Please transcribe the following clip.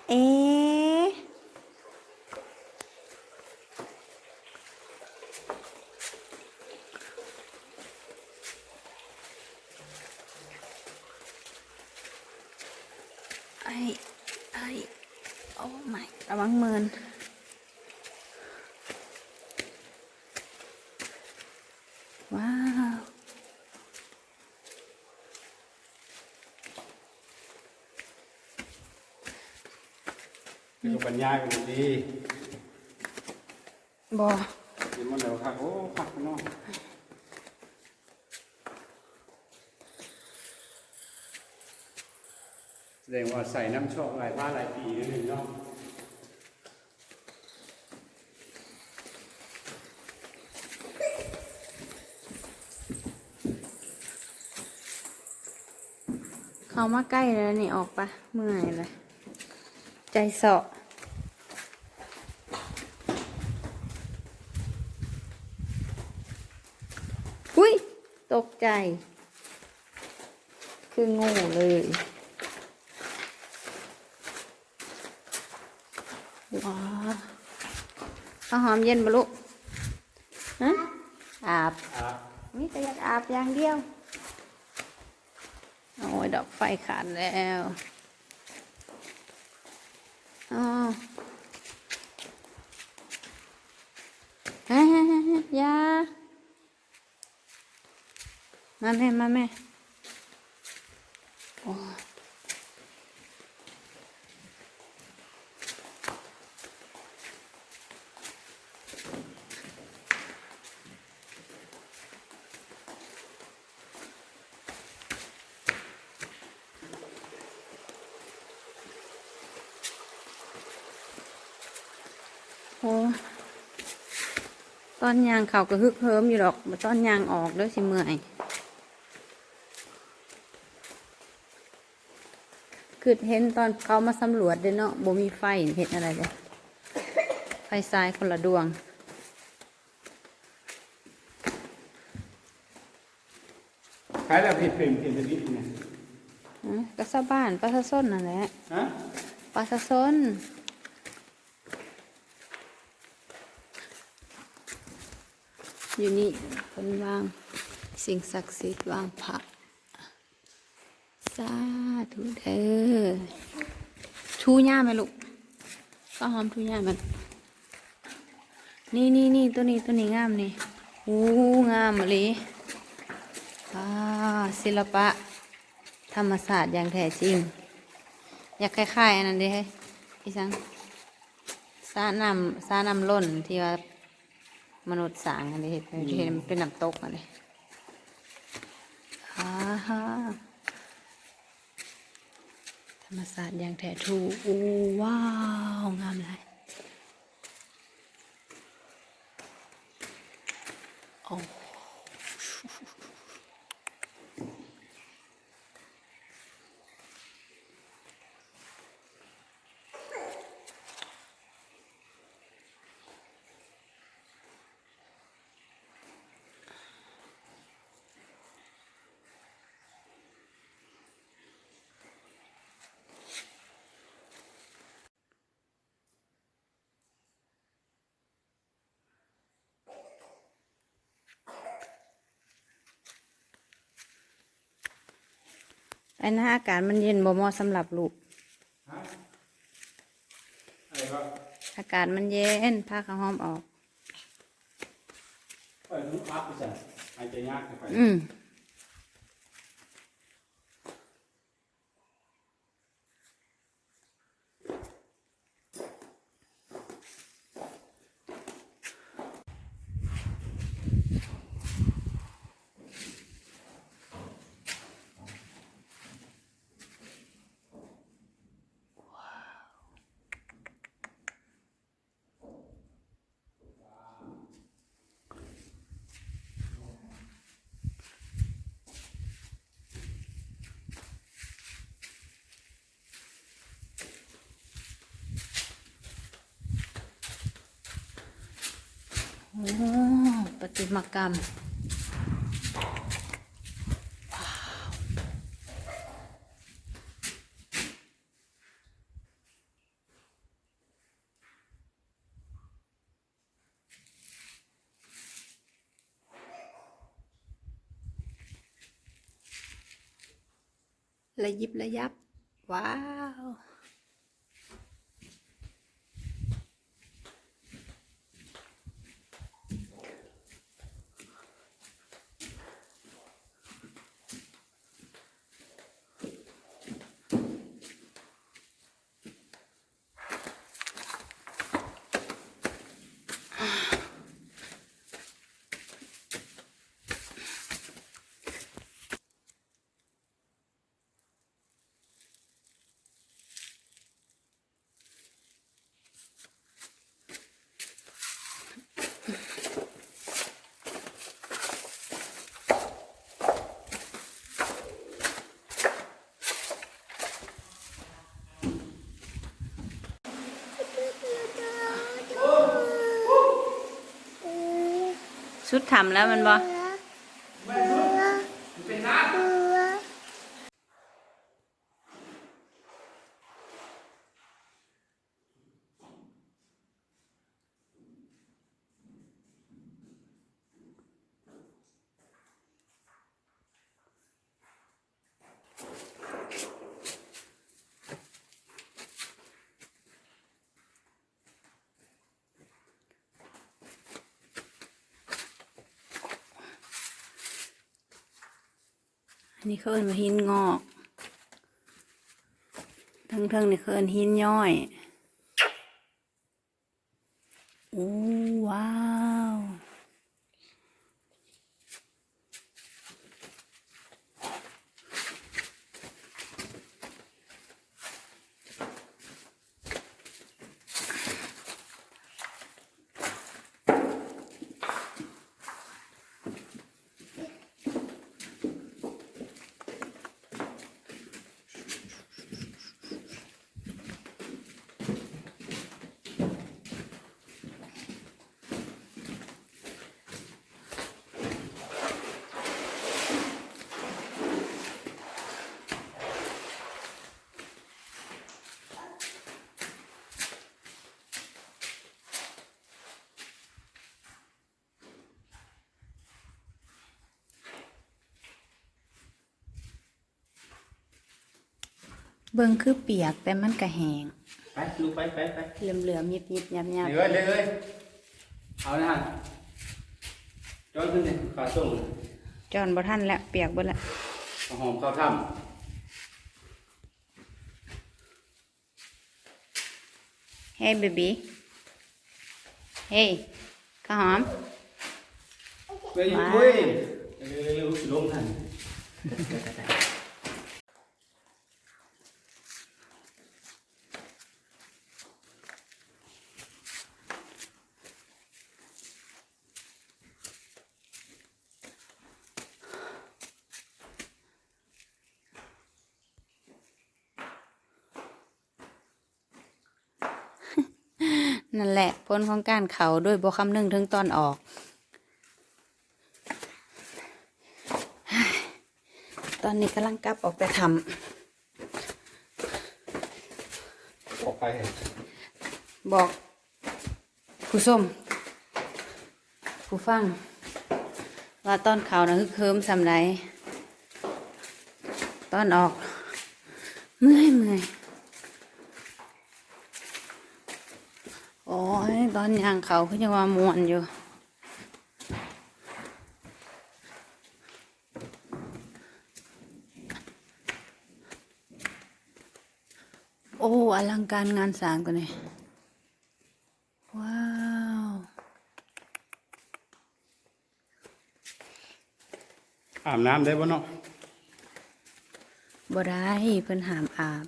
ເອ ໄອ້ ໄອ້ ໂອ້ມາຍ ລະວັງໝື່ນ. ວ້າວ ເປັນບັນຍາຍບໍ່ດີ ບໍ່ ເຫັນມັນແລ້ວຄັກ ໂອ້ ຄັກເນາະ. ສະແດງວ່າໃສ່ນ້ຳຊອກຫຼາຍພາຫຼາຍປີແນວໜຶ່ງເນາະ. ເຂົ້າມາໃກ້ແລ້ວນີ້ ອອກປະ ເມື່ອຍເລີຍ ໃຈເຊາະ. ອຸ້ຍ ຕົກໃຈ ຄືງູເລີຍ. ວ້າ ຜ້າຫອມເຢັນບໍ່ລູກ? ຮະ? ອາບ ອາບ ມີແຕ່ຢາກອາບຢ່າງດຽວ. ໂອ້ຍ ດອກໄຟຂາດແລ້ວ. ອ້າວ ຮະ ຮະ ຮະ ຮະ ຢ່າ. ມາແມ່ ມາແມ່. ໂອ້ ໂອ້ ຕອນຍ່າງເຂົ້າກໍຮຶກເຫີມຢູ່ດອກ ແຕ່ຕອນຍ່າງອອກເດີ້ຊິເມື່ອຍ. ຄິດເຫັນຕອນເຂົາມາສຳຫຼວດເດ້ເນາະ ບໍ່ມີໄຟ ເຮັດແນວໃດເດ້ ໄຟສາຍຄົນລະດວງ. ໃຜລະເຮັດເປັນ ເປັນຊະນິດນີ້? ອື ກໍຊາວບ້ານ ປະຊາຊົນນັ້ນແຫຼະ. ຮະ? ປະຊາຊົນ. ຢູ່ນີ້ເພິ່ນວາງສິ່ງສັກສິດ ວາງພະ. ສາທຸເດີ. ຖູຫຍ້າແມ່ລູກ ປ້າຫອມຖູຫຍ້າແມ່. ນີ້ໆໆ ໂຕນີ້ ໂຕນີ້ງາມນີ້. ໂອ້ ງາມອີ່ຫຼີ. ອ່າ ສິລະປະທຳມະຊາດຢ່າງແທ້ຈິງ. ຢາກຄ້າຍໆ ອັນນັ້ນເດ້ເຮີ້ຍ ອີ່ສັງ ສະນ້ຳ ສະນ້ຳລົ້ນທີ່ວ່າ ມະນຸດສ້າງອັນນີ້ ເຮັດ ອືມ ເຮັດໃຫ້ມັນເປັນນ້ຳຕົກອັນນີ້. ອາຮາ ທຳມະຊາດຢ່າງແທ້ທູ. ໂອ້ ວ້າວ ງາມຫຼາຍ. ໂອ້. ໄອ້ນາ ອາກາດມັນເຢັນ ບໍ່ເໝາະສຳລັບລູກ. ຮະ? ອາກາດມັນເຢັນ ພາຂ້າວຫອມອອກ. ອືມ. ໂອ້ ປະຕິມາກຳ. ວ້າວ. ລະຢິບລະຍັບ. ວ້າວ. ສຸດຖ້ຳແລ້ວແມ່ນບໍ່? ອັນນີ້ເຂົາເອີ້ນວ່າຫີນງອກ, ເທິງໆນີ້ເຂົາເອີ້ນຫີນຍ້ອຍ. ໂອ້ ວ້າວ. ເບິ່ງຄືປຽກ ແຕ່ມັນກະແຫ້ງ. ໄປ ລູກໄປ ໄປ ໄປ ເຫຼືອມໆ ຫຍິບໆ ຫຍັບໆ. ເອີຍ ເອີຍ ເອີຍ ເອົານະ ຈ້ອນຂຶ້ນນີ້ ຂາສົ່ງ ຈ້ອນບໍ່ທັນແລ້ວ ປຽກເບິດແລ້ວ. ເອົາຫອມເຂົ້າຖ້ຳ. Hey baby. Hey ຂ້າວຫອມ. Where you going? ເລັວໆ ເລັວໆ ລົງຫັ້ນ. ນັ້ນແຫຼະ ຜົນຂອງການເຂົ້າໂດຍບໍ່ຄຳນຶງເຖິງຕອນອອກ. ຕອນນີ້ກຳລັງກັບອອກແຕ່ຖ້ຳ. ອອກໄປ ບອກ ຜູ້ຊົມ ຜູ້ຟັງ ວ່າຕອນເຂົ້ານະ ຮຶກເຫີມສ່ຳໃດ, ຕອນອອກ ເມື່ອຍ ເມື່ອຍ. ໂອ້ຍ ຕອນຍ່າງເຂົ້າຄືຍັງວ່າມ່ວນຢູ່. ໂອ້ ອະລັງການງານສ້າງຕົວນີ້. ວ້າວ. ອາບນ້ຳໄດ້ບໍ່ເນາະ? ບໍ່ໄດ້ ເພິ່ນຫ້າມອາບ.